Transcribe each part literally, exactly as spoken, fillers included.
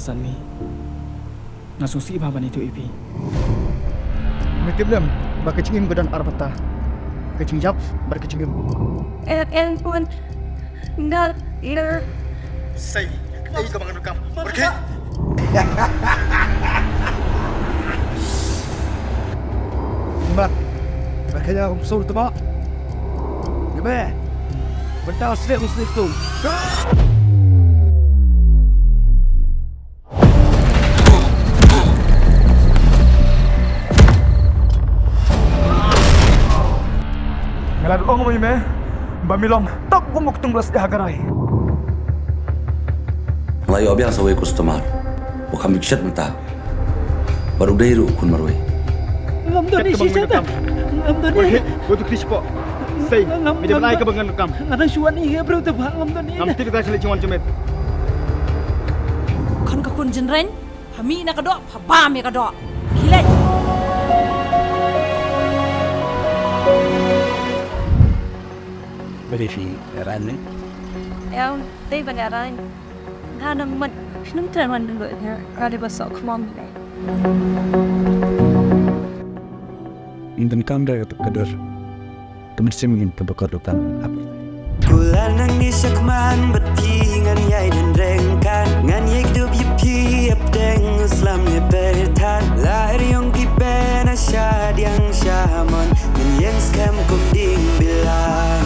Tanmi. Nga sngewsih bha ban ïathuh ïa phi. Me tip lem ba ka jingim ka don ar bynta. Ka jingjop bad ka jingim. Eh, eh, pun. Nga, nga. Sei, ei ka bangan kam. Pergi. Mat. Ba ka jingim sur tebak. Gebe. Bynta sliak sliak tu. Nga la ong ïa me ba me long top kum u ktung blas ïa ha ka rai. Nga la ïoh biang sa wei customer. Ba kham bikset mynta. Baroh dei ruh u khun marwei. Ngam don ïa shisha ta. Ngam don ïa. Wei tu kris po. Sei. Me dei ban ai ka ba ngan kam. Nga dang shuwa ni ïa briew te ba ngam don ïa. Ngam tip ka shalei jingwan jumit. Khun ka khun jinreng. Pha mih na ka doh, pha bam ïa ka doh. Khie leit. Ba dei phi ïaran ne? Ïa, dei ban ïaran. Nga nang mat, shnong tren wan dulu ïa, nga dei ba soh khmom ne. Ym donkam da ka dur. Te mynsiem ngin pynbakor ruh kan ap. Kular nangne shakhmat bad phi ngan ïai don ryngkat. Ngan ïai kdup ïa phi hapdeng u slam ne pyrthat. La er ïong ki ben a shadiang shamon. Ngan ïeng skhem kum ding bilang.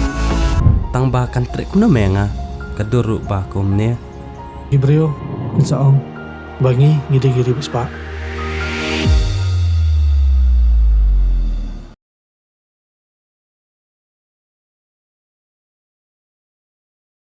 Tang ba kan treh kumno me nga. Ka dur ruh ba kumne. Ki briew kin sa ong ba ngi ngi dei ki riewspah.